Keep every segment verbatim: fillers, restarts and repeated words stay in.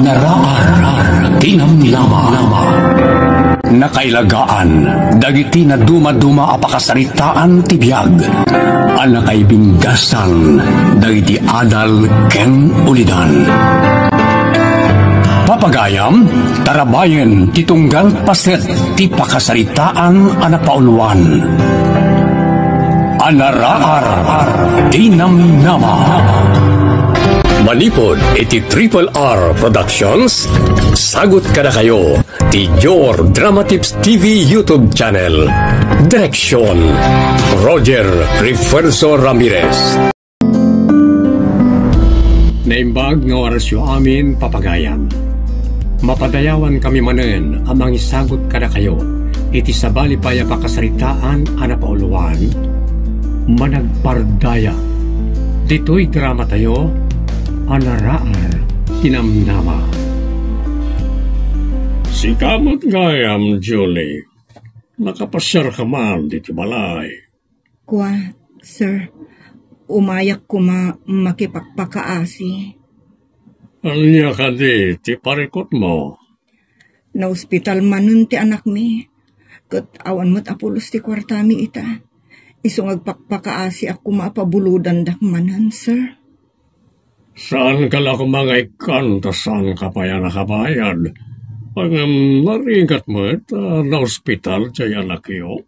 Raar ti namnama. Nakailagaan dagiti nadumaduma a pakasaritaan ti biag a nakaibinggasan dagiti adal ken ulidan. Papagayam, tarabayen ti tunggal paset ti pakasaritaan a napauluan. Anaraar ti namnama. Manipud iti Triple R Productions, sagut kadakayo ti Your Dramatips T V YouTube channel. Direksyon, Roger Refuerzo Ramirez. Naimbag nga orasyo amin, papagayam. Mapadayawan kami manen a mangisagut kadakayo iti sabali pay a pakasaritaan a napauluan, Managpardaya. Ditoy dramatayo, Anaraar ti namnama. Sika met gayam, Julie. Nakapasiarka man ditoy balay. Kua, sir, umayak koma makipakpakaasi. Ania kadi ti parikutmo? Naospital manen ti anakmi, ket awan met a pulos ti kuartami ita. Isu nga agpakpakaasiak koma a pabulodandak manen, sir. Saanka la koma nga ikkan ta saanka pay a nakabayad. Ngem narigat met a naospital diay anakyo.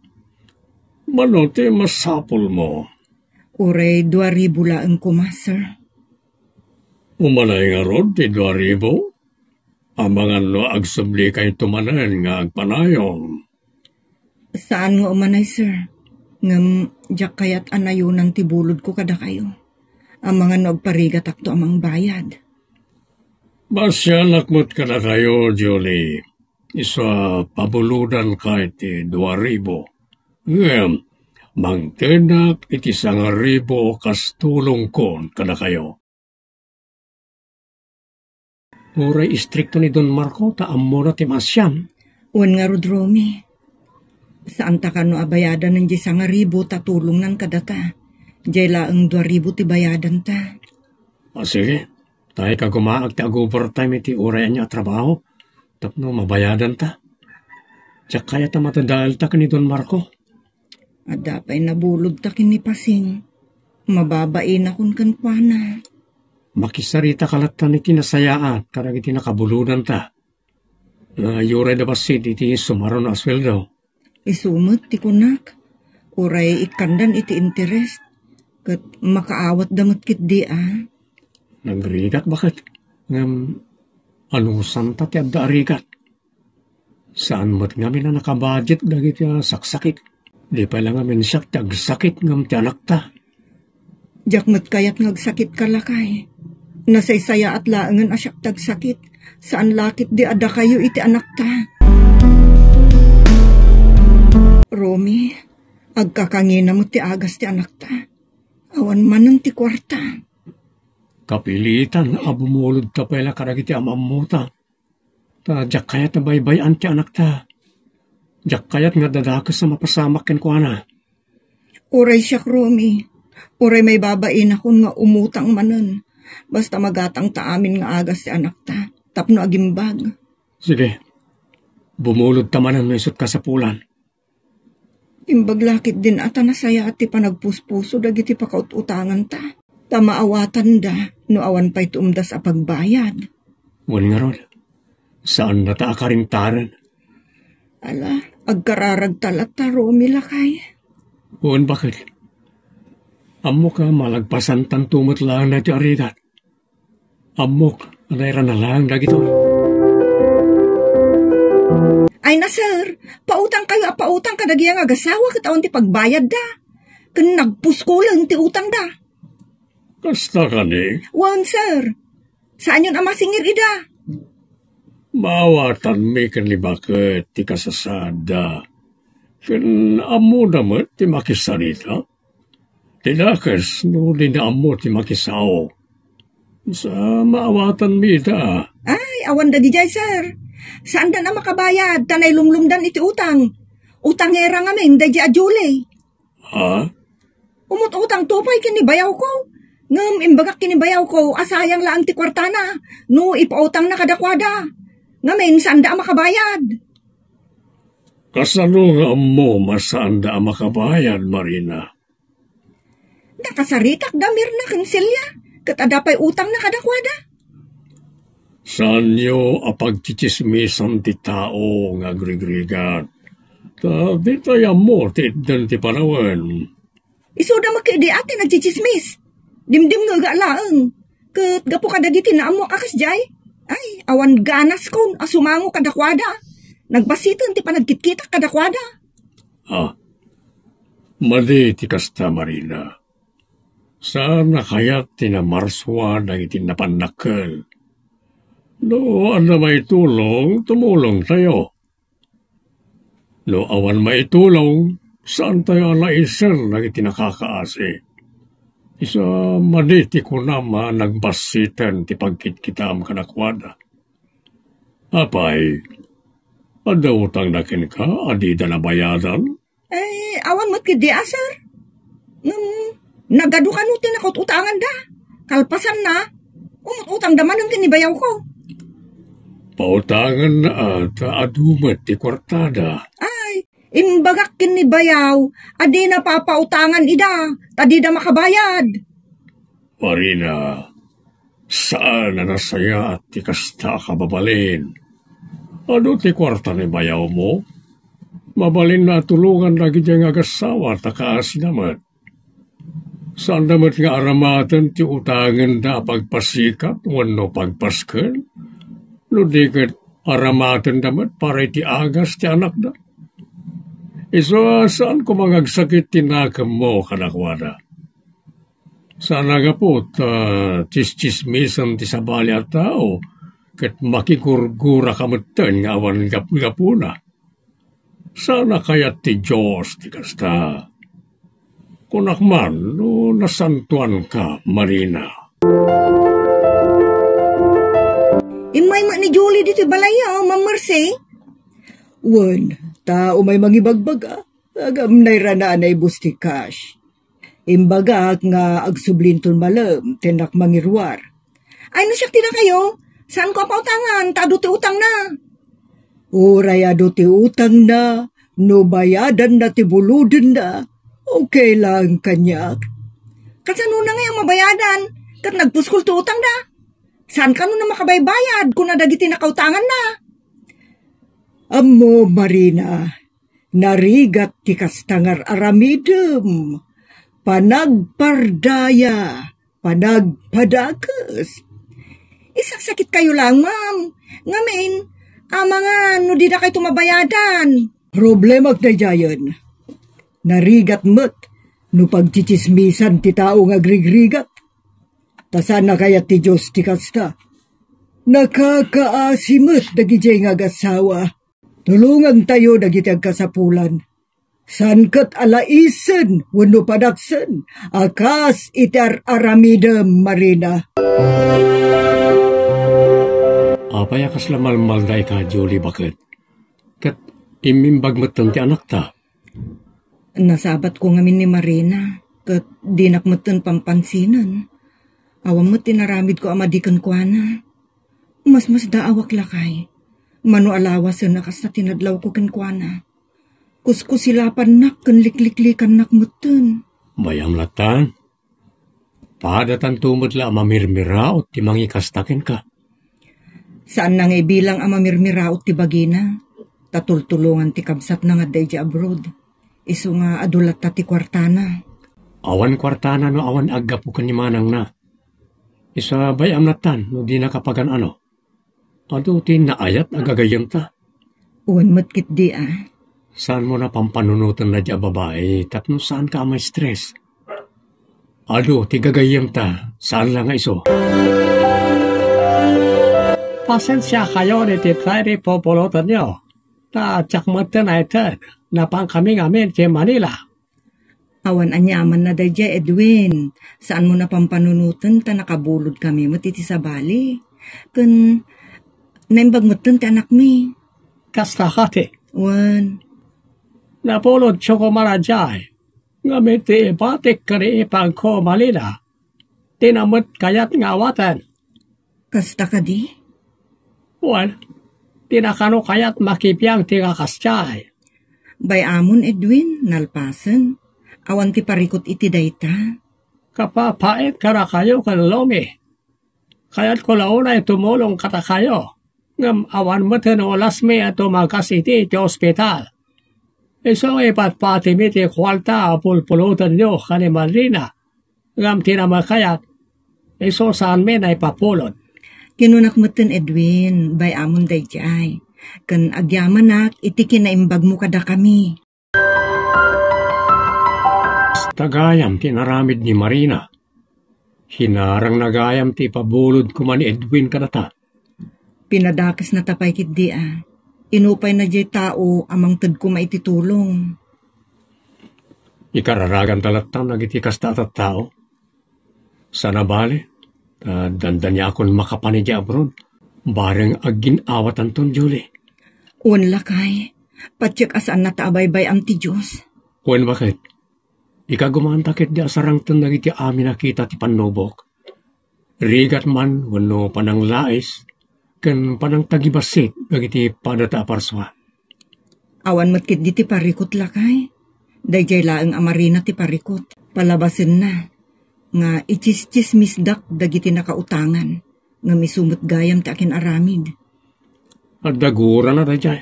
Mano ti masapulmo? Uray dua ribu laeng koma, sir. Umanay ngarud ti dua ribu? Amangan no agsublikayo manen nga agpanayon. Saan nga umanay, sir. Ngem diak kayat a nayonan ti bulodko kadakayo. Amangan no agparigatakto a mangbayad. Basianak met kadakayo, Julie. Isu a pabulodanka iti dua ribu. Ngem, mangtenak iti sangaribu kas tulongkon kadakayo. Uray istrikto ni Don Marco ta ammona ti maasian. Wen ngarud, Romy. Saanta kano a bayadanen diay sangaribu ta tulongnan kadata. Diay laeng dua ribu ti bayadanta. A, sige. Tay kagumaak ti ag-overtime iti uray ania a trabaho tapno mabayadanta. Diak kayat a madadaelta ken ni Don Marco. Adda pay nabulodta ken ni Pasing. Mababainakon kenkuana. Makisarita ka latta iti nasayaat kadagiti nakabulodanta. Nga uray da bassit iti sumaruno a sueldo. Isu met ti kunak, uray ikkandan iti interes, ket makaawatda met ketdi a. Nagrigat baket, ngem anusanta ti adda a rigat? Saan met ngamin a nakabudget dagiti a saksakit. Di pay la ngamin siak ti agsakit ngem ti anakta. Diak met kayat nga agsakit ka, lakay. Nasaysayaat laengen a siak ti agsakit. Saan la ketdi a dakayo iti anakta. Romy, agkakangina met ti agas ti anakta. Awan manen ti kuarta. Kapilitan a bumulodta pay la kadagiti am-ammota. Ta diak kayat a baybay-an ti anakta. Diak kayat nga dadakes a mapasamak kenkuana. Uray siak, Romy. Uray maibabainakon nga umutang manen. Basta magatangta amin nga agas ti anakta. Tapno agimbag. Sige. Bumulodta manen no isut' kasapulan. Imbag la ketdin a ta nasayaat ti panagpuspuso dagiti pakaut-utanganta, ta maawatanda no awan pay ti umdas a pagbayad. Wen ngarud, saandata a karintaren. Ala, agkararagta latta, Romy, lakay. Wen, baket. Ammok a malagpasantanto met laeng daytoy a rigat. Ammok a nairanalang dagitoy. Ay na, sir, pautangkayo a pautang kadagiti nga agasawa ket awan ti pagbayadda. Ken nagpuskolen ti utangda. Kasta kadi? Wen, sir. Saanyon a masingir ida? Maawatanmi ken ni baket ti kasasaadda. Ken ammoda met ti makisarita. Ti dakes no dina ammo ti makisao. Sa maawatanmi ida. Ay, awan dagijay, sir. Saandan a makabayad, ta nailumlumdan iti utang. Utangera ngamin, daydi a Julie. Ha? Umut-utangto pay ken ni bayawko. Ngem imbagak ken ni bayawko a sayang laeng ti kuartana no ipautangna kadakuada. Ngamin, saanda a makabayad. Kasano nga ammom a saanda a makabayad, Marina? Nakasaritak da Mirna ken Celia, ket adda pay utangna kadakuada. Saanyo a pagtsitsismisan ti tao nga agrigrigat. Ta ditay ammo ti itden ti panawen. Isuda met kadi ti nagtsitsismis. Dimdimngega laeng. Ket gapu kadagiti naammoak a kasdiay, ay, awan ganaskon a sumango kadakuada. Nagbassiten ti panagkitkitak kadakuada. Ah, madi ti kasta, Marina. Saan a kayat ti namarsua dagiti napannakkel. No adda maitulong, tumulongtayo. No awan maitulong, saantayo a laisen dagiti nakakaasi. Isu a madi ti kunam a nagbassiten ti pagkitkitam kadakuada. Apay, adda utangna kenka a dida nabayadan? Eh, awan met kadi a, sir. Ngem, nagadu kano ti nakaut-utanganda. Kalpasanna, umut-utangda manen ken ni bayawko. Pautanganna, a, ta adu met ti kuartada. Ay, imbagak ken ni bayaw a dina papautangan ida, ta dida makabayad. Marina, saan a nasayaat ti kasta a kababalin. Adu ti kuarta ni bayawmo. Mabalinna a tulongan dagidiay nga agassawa ta kaasina met. Saanda met nga aramaten ti utangenda a pagpasikat wenno pagpasken, no di ket aramatenda met para iti agas ti anakda. Isu a saan koma nga agsakit ti nakemmo kadakuada. Saan a gapu ta tsistsismisen ti sabali a tao ket makigurguraka metten nga awan gapgapuna. Saan a kayat ti Dios ti kasta. Kunak man no nasantoanka, Marina. Immay met ni Julie ditoy balayyo, Ma'am Mercy. Wen, ta umay mangibagbaga, agam nairana a naibus ti cash. Imbagak nga agsublinton malem, tennak mangiruar. Ay, no siak ti nakayo, saanko a pautangan, ta adu ti utangna. Uray adu ti utangna, no bayadanna ti bulodenna, okay lang kaniak. Kasano na ngay a mabayadan, ket nagpuskol ti utangda? Saan kano na makabaybayad, kuna dagiti nakautanganna? Ammo, Marina, narigat ti kasta nga ar-aramidem. Panagpardaya, panagpadakes. Isaksakitkayo lang, ma'am. Ngamin, amangan no didakayto mabayadan. Problemak daydiayen. Narigat met no pagtsitsismisan ti tao nga agrigrigat. Ta saan a kayat ti Dios ti kasta. Nakakaasi met dagidiay nga agassawa. Tulongantayo dagiti agkasapulan. Saan ket a laisen wenno padaksen a kas iti ar-aramidem, Marina. Apay a kasla malmalda ita, Julie, baket? Ket immimbag metten ti anakta. Nasabatko ngamin ni Marina, ket dinak metten pampansinen. Awan met ti naramidko a madi kenkuana. Masmasdaawak lakay. Mano a lawasen a kasta ti nadlawko kenkuana. Kuskusilapannak ken likliklikannak metten. Bay-am lattan. Padatanto met la a mamirmiraot ti mangikasta kenka. Saanna nga ibilang a mamirmiraot ti bagina, ta tultulongan ti kabsatna nga adda idiay abroad. Isu nga adu latta ti kuartana. Awan kuartana no awan aggapu ken ni manangna. Isu a bay-am lattan no dina kapagan-ano. Adu ti naayat a gagayyemta. Wen met ketdi a. Saanmo na pampanunoten daydiay a babai tapno saanka a ma-stress. Adu ti gagayyemta, saan la nga isu. Pasensiakayon iti daydi pupulutenyo. Ta diak metten a ited, napankami ngamin iti Manila. Awan aniamanna daydiay, Edwin. Saanmo na pampanunoten ta nakabulodkami met iti sabali. Ken naimbag metten ti anakmi. Kasta kadi? Wen. Napulodyo koma daydiay. Ngem iti ibatik ken ipagko Manila, Dina met kayat nga awaten. Kasta kadi? Wen, dina kano kayat makibiang ti kakastiay. Bay-amon, Edwin, nalpasen. Awan ti parikut iti dayta. Kapapait kadakayo ken Lomi. Kayatko la unay tumulong kadakayo, ngem awan met no olasmi a tumagas iti, iti ospital. Isu nga ipatpatimi ti kuarta a pulpulotenyo ken ni Marina, ngem ti namakayat, isu saanmi naipapulot. Kinunak metten, Edwin, bay-amon daydiay, ken agyamanak iti kinaimbagmo kadakami. Kasta gayam ti inaramid ni Marina. Hinarangna gayam ti ipabulod koma ni Edwin kadata. Pinadakesna ta pay ketdi a. Inupayna diay tao a mangted koma iti tulong. Ikararaganta latta dagiti kasta a tattao. Saan a bale, ta dandaniakon makapan idiay abroad. Bareng agin-awatanton, Julie. Wen, lakay, patiek a saanna ta abaybay-am ti Dios. Wen, baket? Ikagumanta ketdi a sarangten dagiti amin a kita ti pannubok. Rigat man wenno pananglais ken panangtagibassit dagiti padata a parsua. Awan met ketdi ti parikut, lakay. Daydiay laeng a Marina ti parikut. Palabasenna nga itsistsismisdak dagiti nakautangan, ngem isu met gayam ti akin-aramid. Adda gurana daydiay.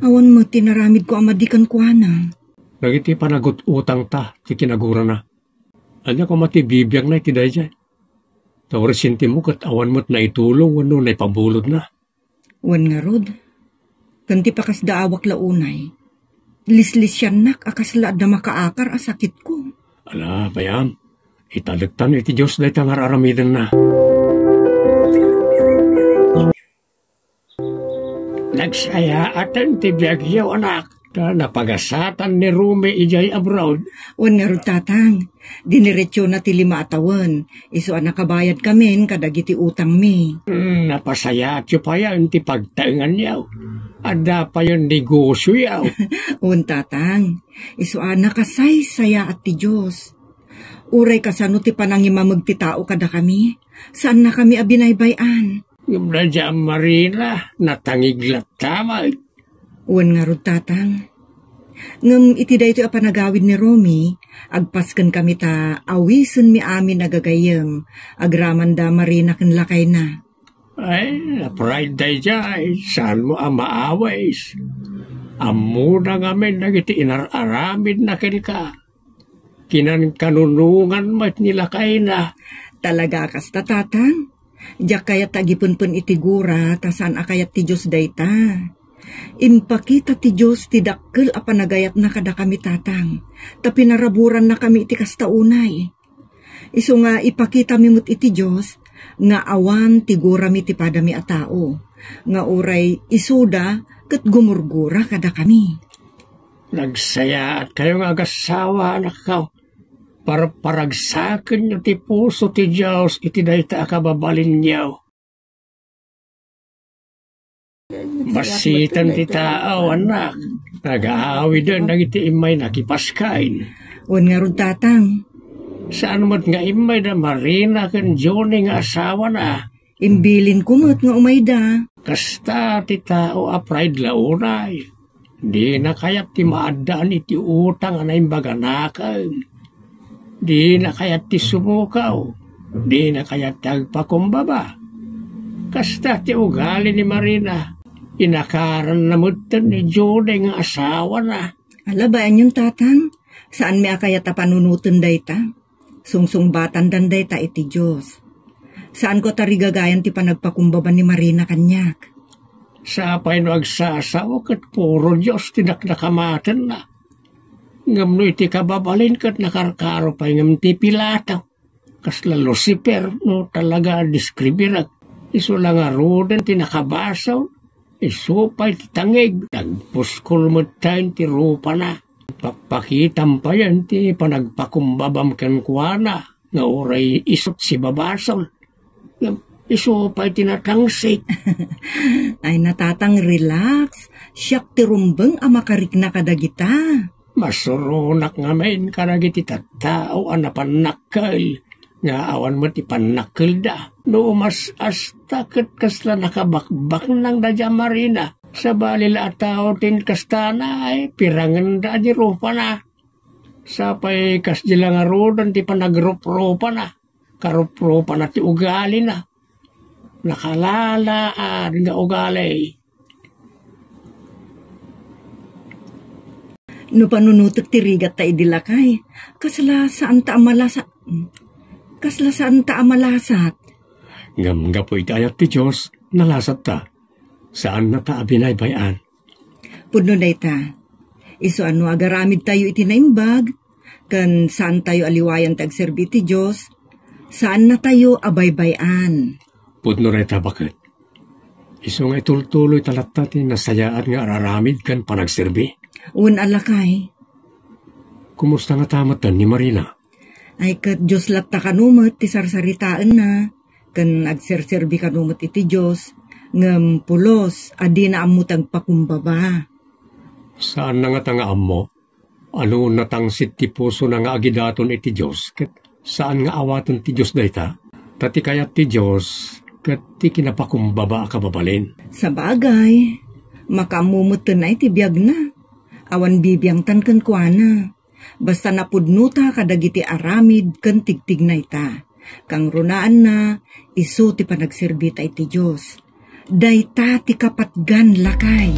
Awan met ti inaramidko a madi kenkuana. Dagiti panagut-utangta ti kinagurana. Ania koma ti bibiagna iti daydiay? Ta uray sentimo ket awan met naitulong wenno naipabulodna. Wen ngarud, ken ti pakasdaawak la unay, lislisiannak a kasla adda makaakar a sakitko. Ala, bay-am, italektan iti Dios dayta nga ar-aramidenna. Nagsayaaten ti biagyo, anak, ta napagasatan ni Rumi idiay abroad. Wen ngarud, tatang, diniretsiona ti lima a tawen, isu a nakabayadkamin kadagiti utangmi. Hmm, napasayaatyo payen ti pagtaenganyo. Adda payen negosioyo. Wen, tatang, isu a nakasaysayaat ti Dios. Uray kasano ti panangimameg ti tao kadakami, saannakami a binaybay-an. Ngem daydiay a Marina, natangig latta met. Wen ngarud, tatang. Ngem iti daytoy a panagawid ni Romy, agpaskenkami ta awisenmi amin a gagayyem, agraman da Marina ken lakayna. Ay, napride daydiay, saanmo a maawis. Ammoda ngamin dagiti inar-aramidna kenka. Kinankanunongan met ni lakayna. Talaga a kasta, tatang? Diak kayat ta agipenpen iti gura, ta saan a kayat ti Dios dayta. Impakita ti Dios ti dakkel a panagayatna kadakami, tatang, ta pinaraburannakami iti kasta unay. Isu nga ipakitami met iti Dios nga awan ti gurami ti padami a tao, nga uray isuda ket gumurgura kadakami. Nagsayaatkayo nga agassawa, anakko. Parparagsakenyo ti puso ti Dios iti dayta a kababalinyo. Bassit ti tao, annak. Nagaawiden dagiti immay nakipaskain. Wen ngarud, tatang. Saan met nga immay da Marina ken Johnny nga asawana? Imbilinko met nga umayda. Kasta ti tao a pride la unay. Dina kayat ti maaddaan iti utang a naimbaganaken. Dina kayat ti sumukaw. Dina kayat ti agpakumbaba. Kasta ti ugali ni Marina. Inakaranna metten ni Jude nga asawana. Ala, bayanyon, tatang. Saanmi a kayat a panunoten dayta. Sungsungbatandan dayta iti Dios. Saanko a tarigagayan ti panagpakumbaba ni Marina kaniak. Sapay no agsasao ket puro Dios ti dakdakamatenna. Ngem no iti kababalin ket nakarkaro pay ngem ti Pilato. Kasla Lucifer no talaga a deskribirek. Isu la ngaruden ti nakabasol. Isu pay ti tangig. Nagpuskol metten ti rupana. Pakpakitam payen ti panagpakumbabam kenkuana nga uray isu ti sibabasol. Ngem isu pay ti natangsik. Ay, natatang, relax. Siak ti rumbeng a makarikna kadagita. Masuronak ngamin kadagiti tattao a napannakkel. nga awan met ti pannakkelda. No umas-asta ket kasla nakabakbaknang daydiay a marina. Sabali la a tao ti inkastana ay pirangenda a di rupana. Sapay kasdi la ngaruden ti panagruprupana. Karuprupana ti ugalina. Nakalalaan nga ugali. No panunutek ti rigatta idi lakay, kasla saanta a malasa-, kasla saanta a malasat. Ngem gapu iti ayat ti Dios, nalasatta. Saannata a binaybay-an. Pudno dayta. Isu a no agaramidtayo iti naimbag, ken saantayo a liwayan ti agserbi iti Dios, saannatayo a baybay-an. Pudno dayta, baket. Isu nga itultuloy ta latta ti nasayaat nga araramid ken panagserbi. Wen a lakay. Kumusta ngata metten ni Marina? Ay ket Dios latta kano met ti sarsaritaenna, ken agserserbi kano met iti Dios, ngem pulos a dina ammo ti agpakumbaba. Saanna ngata nga ammo, a no natangsit ti pusona nga agidaton iti Dios, ket saan nga awaten ti Dios dayta? Ta ti kayat ti Dios ket ti kinapakumbaba a kababalin. Sabagay, makaammo metten iti biagna. Awan bibiangtan kenkuana. Basta napudnota kadagiti aramid ken tigtignayta. Kangrunaanna, isu ti panagserbita iti Dios. Dayta ti kapatgan, lakay.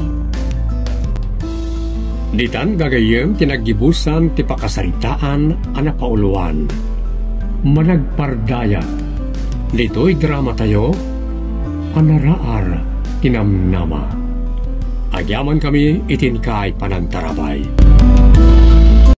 Ditan gagayyem ti naggibusan ti pakasaritaan a napauloan. Managpardaya. Ditoy dramatayo, a naraar ti namnama. Agyamankami iti inkay panagtarabay.